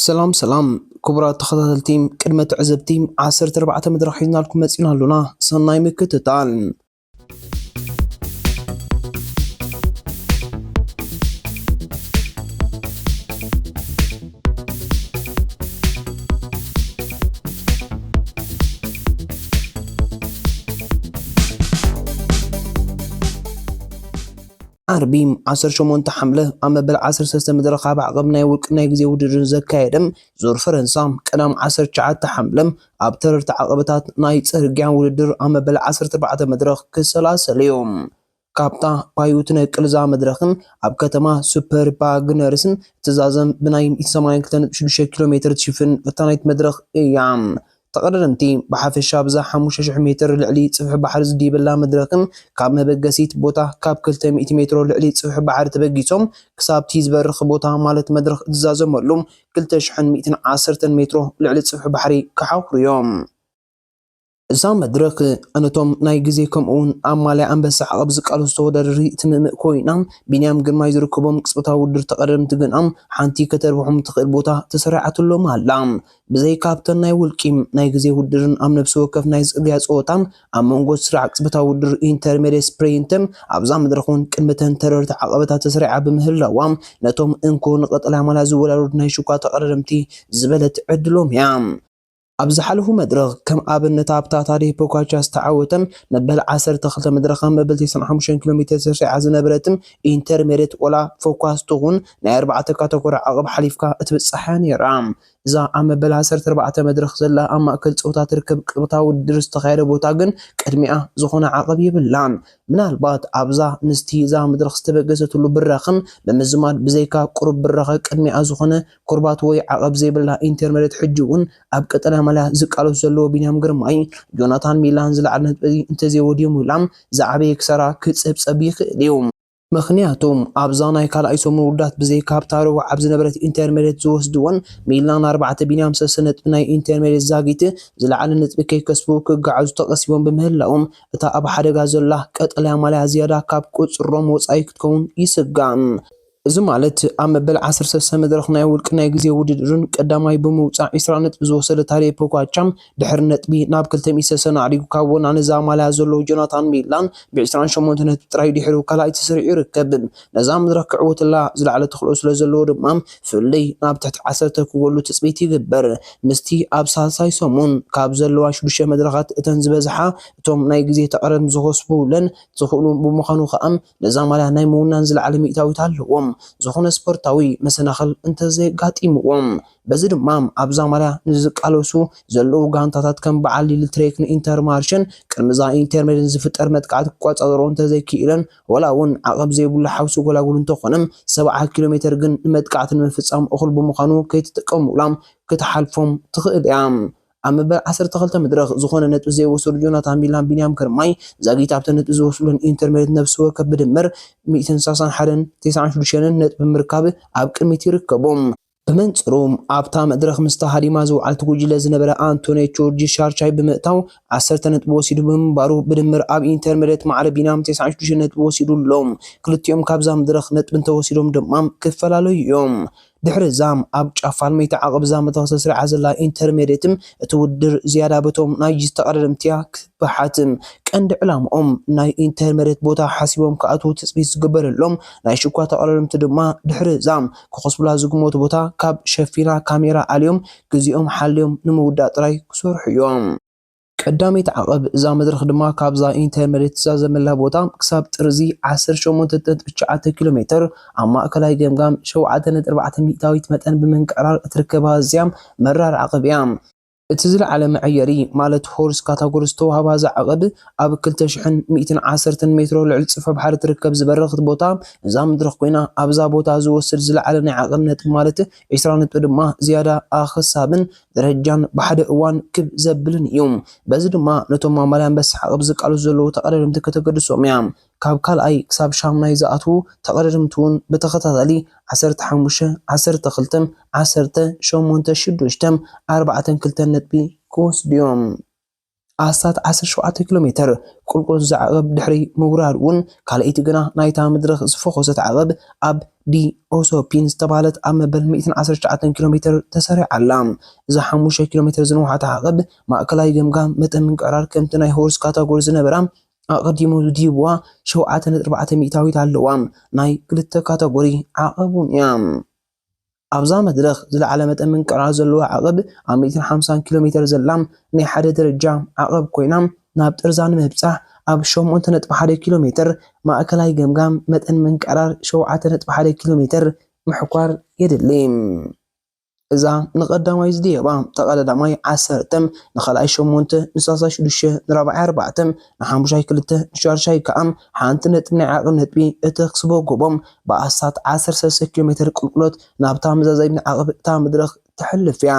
ሰላም ሰላም ክቡራት ተኸታተልቲ፣ ቅድመ ትዕዝብቲ ዓሰርተ ኣርባዕተ መድረኽ ሒዝናልኩም መጺና ኣሉና። ሰናይ ምክትታል። ዓርቢ ዓሰርተ ሸሞንተ ሓምለ ኣብ መበል ዓሰርተ ሰለስተ መድረኽ ኣብ ዓቐብ ናይ ውልቂ ናይ ግዜ ውድድር ዘካየደ ዙር ፈረንሳ ቀዳም ዓሰርተ ትሽዓተ ሓምለ ኣብ ተረርቲ ዓቐብታት ናይ ጽርግያ ውድድር ኣብ መበል ዓሰርተ ኣርባዕተ መድረኽ ክሰላሰል እዩ። ካብታ ፓዩ ትነቅል እዛ መድረኽን ኣብ ከተማ ሱፐር ፓግነርስን እትዛዘም ብናይ ሚእቲ ሰማንያን ክልተ ነጥቢ ሽዱሽተ ኪሎ ሜትር ትሽፍን ፈታኒት መድረኽ እያ። ተቐዳደምቲ ብሓፈሻ ብዛ ሓሙሽተ ሽሕ ሜትር ልዕሊ ጽፍሒ ባሕሪ ዝድይበላ መድረኽን ካብ መበገሲት ቦታ ካብ ክልተ ሚእቲ ሜትሮ ልዕሊ ጽፍሒ ባሕሪ ተበጊሶም ክሳብቲ ዝበርኽ ቦታ ማለት መድረኽ እትዛዘመሉ ክልተ ሽሕን ሚእትን ዓሰርተን ሜትሮ ልዕሊ ጽፍሒ ባሕሪ ክሓኹሩ እዮም። እዛ መድረኽ ነቶም ናይ ግዜ ከምኡውን ኣብ ማልያ ኣንበሳ ዓቐብ ዝቃለሱ ተወዳደርቲ እትምእምእ ኮይና፣ ቢንያም ግርማይ ዝርከቦም ቅጽበታዊ ውድድር ተቐዳደምቲ ግና ሓንቲ ከተርብሖም ትኽእል ቦታ ተሰሪዓትሎም ኣላ። ብዘይካ ኣብተን ናይ ውልቂ ናይ ግዜ ውድድርን ኣብ ነፍሲ ወከፍ ናይ ጽርግያ ጸወታን ኣብ መንጎ ስራዕ ቅጽበታዊ ውድድር ኢንተርሜድየት ስፕሪንትን ኣብዛ መድረኽ እውን ቅድመተን ተረርቲ ዓቐበታት ተሰሪዓ ብምህላዋ፣ ነቶም እንኮ ንቐጠልያ ማልያ ዝወዳደሩ ናይ ሽኳ ተቐዳደምቲ ዝበለት ዕድሎም እያ። ኣብ ዝሓለፉ መድረኽ ከም ኣብነት ኣብታ ታዴ ፖጋቻር ዝተዓወተን መበል ዓሰርተ ክልተ መድረኻ መበል ተስዓን ሓሙሽተን ኪሎ ሜትር ተሰሪዓ ዝነበረትን ኢንተርሜድየት ወላ ፎካስ ትኹን ናይ ኣርባዕተ ካተጎሪ ዓቐብ ሓሊፍካ እትብጻሕ እያ ነይራ። እዛ ኣብ መበል ዓሰርተ ኣርባዕተ መድረኽ ዘላ ኣብ ማእከል ጸወታ ትርከብ ቅጽበታዊ ውድድር ዝተኻየደ ቦታ ግን ቅድሚኣ ዝኾነ ዓቐብ የብላን። ምናልባት ኣብዛ ምስቲ እዛ መድረኽ ዝተበገሰትሉ ብራኽን ብምዝማድ ብዘይካ ቁሩብ ብራኸ ቅድሚኣ ዝኾነ ኩርባት ወይ ዓቐብ ዘይብላ ኢንተርሜድየት ሕጂ እውን ኣብ ቀጠልያ ማልያ ዝቃለሱ ዘለዉ ቢንያም ግርማይ፣ ጆናታን ሚላን ዝለዓለ ነጥቢ እንተዘይወድዮም ውላም ዝዓበየ ክሳራ ክጸብጸብ ይኽእል እዩ። ምኽንያቱ ኣብዛ ናይ ካልኣይ ሰሙን ውዳት ብዘይካ ኣብታ ረቡዕ ኣብ ዝነበረት ኢንተርሜድየት ዝወስድወን ሚላን ኣርባዕተ ቢንያም ሰለስተ ነጥቢ ናይ ኢንተርሜድየት ዛጊት ዝለዓለ ነጥቢ ከይከስቡ ክገዓዙ ተቐሲቦም ብምህላዎም እታ ኣብ ሓደጋ ዘላ ቀጠልያ ማልያ ዝያዳ ካብ ቁጽሮም ወጻኢ ክትከውን ይስጋእ። እዚ ማለት ኣብ መበል ዓሰርተ ሰለስተ መድረኽ ናይ ውልቂ ናይ ግዜ ውድድርን ቀዳማይ ብምውጻእ ዕስራ ነጥቢ ዝወሰደ ታዴ ፖጋቻ ድሕሪ ነጥቢ ናብ ክልተ ሚእቲ ሰሰን ኣዕሪጉ ካብ ወናኒ እዛ ማልያ ዘሎ ጆናታን ሚላን ብ ዕስራን ሸሞንተ ነጥቢ ጥራይ ድሕሩ ካልኣይ ተሰሪዑ ይርከብ። ነዛ መድረኽ ክዕወትላ ዝለዓለ ተኽእሎ ስለ ዘለዎ ድማ ፍልልይ ናብ ትሕቲ ዓሰርተ ክጎሉ ትጽቢት ይግበር። ምስቲ ኣብ ሳልሳይ ሰሙን ካብ ዘለዋ ሽዱሽተ መድረኻት እተን ዝበዝሓ እቶም ናይ ግዜ ተቐረን ዝኸስቡለን ዝኽእሉ ብምዃኑ ከኣ ነዛ ማልያ ናይ ምውናን ዝለዓለ ሚእታዊት ኣለዎም፣ ዝኾነ ስፖርታዊ መሰናኽል እንተዘየጋጢምዎም። በዚ ድማ ኣብዛ ማልያ ንዝቃለሱ ዘለዉ ጋንታታት ከም በዓል ሊል ትሬክ ንኢንተርማርሽን ቅድሚ እዛ ኢንተርሜድየት ዝፍጠር መጥቃዕቲ ክቆጻጸሮ እንተዘይክኢለን፣ ወላ እውን ዓቐብ ዘይብሉ ሓውሲ ጎላጉል እንተኾነ፣ ሰብዓ ኪሎ ሜትር ግን ንመጥቃዕቲ ንምፍጻም እኹል ብምዃኑ ከይትጥቀሙላ ክትሓልፎም ትኽእል እያ። ኣብ መበል ዓሰርተ ክልተ መድረኽ ዝኾነ ነጥቢ ዘይወሰዱ ጆናታን ሚላን ቢንያም ግርማይ ዛጊት ኣብተን ነጥቢ ዝወስዱለን ኢንተርሜድየት ነፍሲ ወከፍ ብድምር ሚእትን ሰላሳን ሓደን ተስዓን ሽዱሽተን ነጥቢ ብምርካብ ኣብ ቅድሚት ይርከቡ። ብመንጽሩ ኣብታ መድረኽ ምስታ ሃዲማ ዝወዓለት ጉጅለ ዝነበረ ኣንቶኒ ጆርጅ ሻርቻይ ብምእታው ዓሰርተ ነጥቢ ወሲዱ ብምንባሩ ብድምር ኣብ ኢንተርሜድየት ማዕረ ቢንያም ተስዓን ሽዱሽተን ነጥቢ ወሲዱ ኣሎ። ክልቲኦም ካብዛ መድረኽ ነጥቢ እንተወሲዶም ድማ ክፈላለዩ እዮም። ድሕሪ እዛ ኣብ ጫፍ ፋልመይቲ ዓቐብ እዛ መድረኽ ተሰሪዓ ዘላ ኢንተርሜድየትም እቲ ውድድር ዝያዳ በቶም ናይ ጅስ ተቐዳደምቲ እያ ክበሓት። ቀንዲ ዕላምኦም ናይ ኢንተርሜድየት ቦታ ሓሲቦም ክኣትዉ ትጽቢት ዝግበረሎም ናይ ሽኳ ተቐዳደምቲ ድማ ድሕሪ እዛ ክኸስቡላ ዝግመቱ ቦታ ካብ ሸፊና ካሜራ ኣልዮም ግዜኦም ሓልዮም ንምውዳእ ጥራይ ክሰርሑ እዮም። ቀዳመይቲ ዓቐብ እዛ መድረኽ ድማ ካብዛ ኢንተርሜድየት እዛ ዘመላ ቦታ ክሳብ ጥርዚ ዓሰርተ ሸሞንተ ነጥቢ ትሽዓተ ኪሎ ሜትር ኣብ ማእከላይ ገምጋም ሸውዓተ ነጥቢ ኣርባዕተ ሚእታዊት መጠን ብምንቅዕራር እትርከባ ኣዝያ መራር ዓቐብ እያ። እቲ ዝለዓለ መዐየሪ ማለት ሆርስ ካታጎሪ ዝተዋህባ እዛ ዓቐብ ኣብ ክልተ ሽሕን ሚእትን ዓሰርተን ሜትሮ ልዕሊ ጽፍሒ ባሕሪ ትርከብ ዝበረኽት ቦታ እዛ መድረኽ ኮይና ኣብዛ ቦታ ዝወስድ ዝለዓለ ናይ ዓቐብ ነጥቢ ማለት ዕስራ ነጥቢ ድማ ዝያዳ ኣኽሳብን ደረጃን ብሓደ እዋን ክብ ዘብልን እዩ። በዚ ድማ ነቶም ኣብ ማልያ ኣንበሳ ዓቐብ ዝቃለሱ ዘለዉ ተቐዳደምቲ ከተገድሶም እያ። ካብ ካልኣይ ክሳብ ሻምናይ ዝኣትዉ ተቐዳደምቲ እውን ብተኸታታሊ ዓሰርተ ሓሙሽተ፣ ዓሰርተ ክልተ፣ ዓሰርተ፣ ሸሞንተ፣ ሽዱሽተ፣ ኣርባዕተን ክልተን ነጥቢ ክወስዱ እዮም። ኣስታት ዓሰርተ ሸውዓተ ኪሎ ሜትር ቁልቁል ዝዓቐብ ድሕሪ ምውራድ እውን፣ ካልኣይቲ ግና ናይታ መድረኽ ዝፈኾሰት ዓቐብ ኣብ ዲ ኦሶፒን ዝተባህለት ኣብ መበል ሚእትን ዓሰርተ ትሽዓተን ኪሎ ሜትር ተሰሪዓ ኣላ። እዛ ሓሙሽተ ኪሎ ሜትር ዝነውሓት ዓቐብ ማእከላይ ገምጋም መጠን ምንቅዕራር ከምቲ ናይ ሆርስ ካታጎሪ ዝነበራ ኣቐዲሙ ዝድይብዋ ሸውዓተ ነጥቢ ኣርባዕተ ሚእታዊት ኣለዋ። ናይ ክልተ ካታጎሪ ዓቐብ እውን እያ። ኣብዛ መድረኽ ዝለዓለ መጠን ምንቅዕራር ዘለዋ ዓቐብ ኣብ ሚእትን ሓምሳን ኪሎ ሜትር ዘላ ናይ ሓደ ደረጃ ዓቐብ ኮይና፣ ናብ ጥርዛ ንምብጻሕ ኣብ ሸሞንተ ነጥቢ ሓደ ኪሎ ሜትር ማእከላይ ገምጋም መጠን ምንቅዕራር ሸውዓተ ነጥቢ ሓደ ኪሎ ሜትር ምሕኳር የድሊ። እዛ ንቐዳማይ ዝድየባ ተቐዳዳማይ ዓሰርተ፣ ንኻልኣይ ሸሞንተ፣ ንሳልሳይ ሽዱሽተ፣ ንራብዓይ ኣርባዕተ፣ ንሓሙሻይ ክልተ፣ ንሻድሻይ ከኣ ሓንቲ ነጥቢ ናይ ዓቐብ ነጥቢ እተኽስቦ ጎቦም ብኣስታት ዓሰርተ ሰለስተ ኪሎ ሜትር ቁልቁለት ናብታ መዛዘሚ ዓቐብ እታ መድረኽ ተሕልፍ እያ።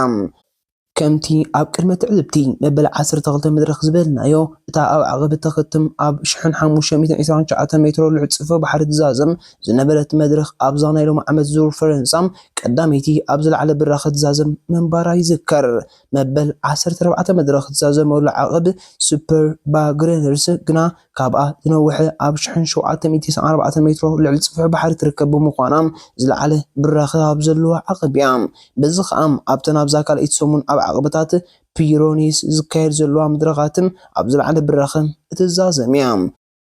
ከምቲ ኣብ ቅድመ ትዕዝብቲ መበል ዓሰርተ ክልተ መድረኽ ዝበልናዮ፣ እታ ኣብ ዓቐብ እተኸትም ኣብ ሽሕን ሓሙሽተ ሚእትን ዕስራን ትሽዓተን ሜትሮ ልዑል ጽፍሒ ባሕሪ ትዛዘም ዝነበረት መድረኽ ኣብዛ ናይ ሎሚ ዓመት ዙር ፈረንሳ ቀዳመይቲ ኣብ ዝለዓለ ብራኸ ትዛዘም ምንባራ ይዝከር። መበል ዓሰርተ ኣርባዕተ መድረኽ ትዛዘመሉ ዓቐብ ሱፐር ባግረነርስ ግና ካብኣ ዝነውሐ ኣብ ሽሕን ሸውዓተ ሚእትን ኣርባዕተ ሜትሮ ልዕሊ ጽፍሒ ባሕሪ ትርከብ ብምዃና ዝለዓለ ብራኸ ኣብ ዘለዎ ዓቐብ እያ። በዚ ኸኣ ኣብተን ኣብዛ ካልኣይቲ ሰሙን ኣብ ዓቐብታት ፒሮኒስ ዝካየድ ዘለዋ መድረኻትን ኣብ ዝለዓለ ብራኸ እትዛዘም እያ።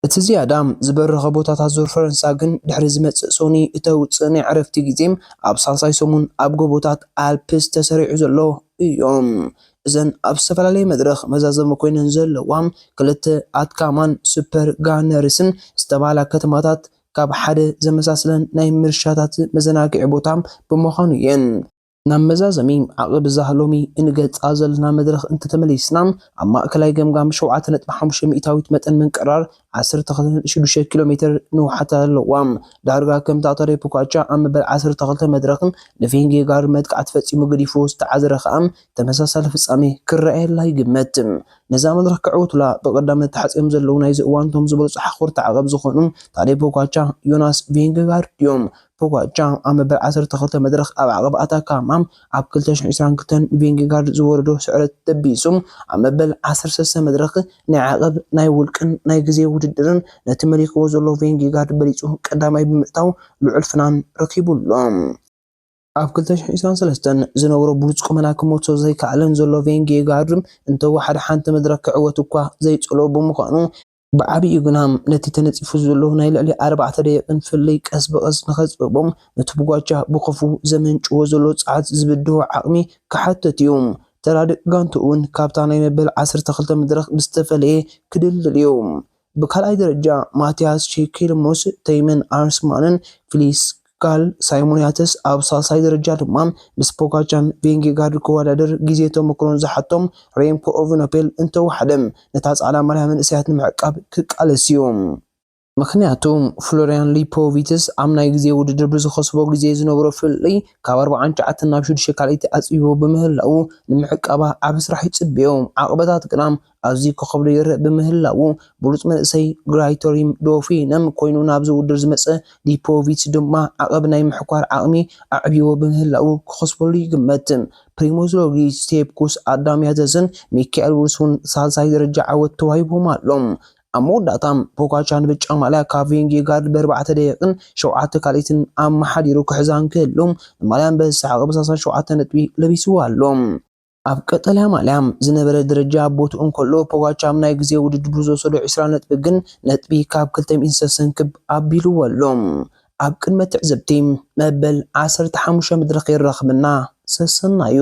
እቲ ዝያዳ ዝበረኸ ቦታታት ዙር ፈረንሳ ግን ድሕሪ ዝመጽእ ሶኒ እተውጽእ ናይ ዕረፍቲ ግዜ ኣብ ሳልሳይ ሰሙን ኣብ ጎቦታት ኣልፕስ ተሰሪዑ ዘሎ እዮም። እዘን ኣብ ዝተፈላለየ መድረኽ መዛዘሚ ኮይነን ዘለዋ ክልተ ኣትካማን ሱፐር ጋነርስን ዝተባህላ ከተማታት ካብ ሓደ ዘመሳስለን ናይ ምርሻታት መዘናግዒ ቦታ ብምዃኑ እየን። ናብ መዛዘሚ ዓቐብ እዛ ሎሚ እንገልጻ ዘለና መድረኽ እንተተመሊስና፣ ኣብ ማእከላይ ገምጋም ሸውዓተ ነጥቢ ሓሙሽተ ሚእታዊት መጠን ምንቅራር ዓሰርተ ክልተ ነጥቢ ሽዱሽተ ኪሎ ሜትር ንውሓት ኣለዋ። ዳርጋ ከምታ ተሬ ፖጋቻ ኣብ መበል ዓሰርተ ክልተ መድረኽን ንቬንጌጋርድ መጥቃዕቲ ፈጺሙ ገዲፉ ዝተዓዘረ ከኣ ተመሳሳሊ ፍጻሜ ክረኣየላ ይግመት። ነዛ መድረኽ ክዕወቱላ ብቐዳምነት ተሓጺኦም ዘለዉ ናይዚ እዋን እቶም ዝበለጹ ሓኾርቲ ዓቐብ ዝኾኑ ታዴ ፖጋቻ፣ ዮናስ ቬንጌጋርድ እዮም። ፖጋቻ ኣብ መበል ዓሰርተ ክልተ መድረኽ ኣብ ዓቐብ ኣታካማ ኣብ ክልተ ሽሕን ዕስራን ክልተን ቬንጌጋርድ ዝወረዶ ስዕረት ደቢሱ ኣብ መበል ዓሰርተ ሰለስተ መድረኽ ናይ ዓቐብ ናይ ውልቅን ናይ ግዜ ውድድርን ነቲ መሊኽዎ ዘሎ ቬንጌጋርድ በሊጹ ቀዳማይ ብምእታው ልዑል ፍናን ረኺቡ ኣሎ። ኣብ ክልተ ሽሕን ዕስራን ሰለስተን ዝነበሮ ብሉጽ ቁመና ክመልሶ ዘይከኣለን ዘሎ ቬንጌጋርድ እንተወሓደ ሓንቲ መድረኽ ክዕወት እኳ ዘይጸልኦ ብምዃኑ ብዓቢኡ ግና ነቲ ተነጺፉ ዘሎ ናይ ልዕሊ ኣርባዕተ ደቂቕን ፍልልይ ቀስ ብቐስ ንኸጽብቦም ነቲ ፖጋቻ ብኸፉ ዘመንጭዎ ዘሎ ጸዓት ዝብድሆ ዓቕሚ ክሓትት እዩ። ተራድእ ጋንቱ እውን ካብታ ናይ መበል ዓሰርተ ክልተ መድረኽ ብዝተፈለየ ክድልድል እዩ። ብካልኣይ ደረጃ ማቲያስ ቺኪልሞስ፣ ተይመን ኣርስማንን ፊሊስ ጋል ሳይሞንያትስ ኣብ ሳልሳይ ደረጃ ድማ ምስ ፖጋቻን ቬንጌጋርድ ክወዳደር ግዜ ተመክሮን ዝሓቶም ሬምኮ ኦቭኖፔል እንተወሓደ ነታ ጻዕዳ ማልያ መንእሰያት ንምዕቃብ ክቃለስ እዩ። ምኽንያቱ ፍሎርያን ሊፖቪትስ ኣብ ናይ ግዜ ውድድር ብዝኸስቦ ግዜ ዝነበሮ ፍልልይ ካብ ኣርባዓን ትሽዓተን ናብ ሽዱሽተ ካልኣይቲ ኣጽቢቦ ብምህላዉ ንምዕቃባ ዓቢ ስራሕ ይጽበዮ። ዓቕበታት ግና ኣዝዩ ከኸብዶ ይረእ ብምህላዉ ብሉጽ መንእሰይ ግራይቶሪም ዶፊነም ኮይኑ ናብዚ ውድድር ዝመጸ ሊፖቪትስ ድማ ዓቐብ ናይ ምሕኳር ዓቕሚ ኣዕብይዎ ብምህላዉ ክኸስበሉ ይግመት። ፕሪሞዝ ሮግሊች፣ ስቴፕ ኩስ፣ ኣዳም ያዘዝን ሚካኤል ውልስን ሳልሳይ ደረጃ ዓወት ተዋሂብዎም ኣሎ። ኣብ መወዳእታ ፖጋቻ ንብጫ ማልያ ካብ ቬንጌጋርድ ብኣርባዕተ ደቂቕን ሸውዓተ ካልኢትን ኣመሓዲሩ ክሕዛ እንክህሉ ንማልያ ኣንበሳ ዓቐብ ሰላሳ ሸውዓተ ነጥቢ ለቢስዎ ኣሎ። ኣብ ቀጠልያ ማልያ ዝነበረ ደረጃ ኣብ ቦትኡ እንከሎ ፖጋቻ ኣብ ናይ ግዜ ውድድሩ ዝወሰዶ ዕስራ ነጥቢ ግን ነጥቢ ካብ ክልተ ሚእቲ ሰሰን ክብ ኣቢልዎ ኣሎ። ኣብ ቅድመ ትዕዝብቲ መበል ዓሰርተ ሓሙሽተ መድረኽ የራኽበና ሰሰናዩ።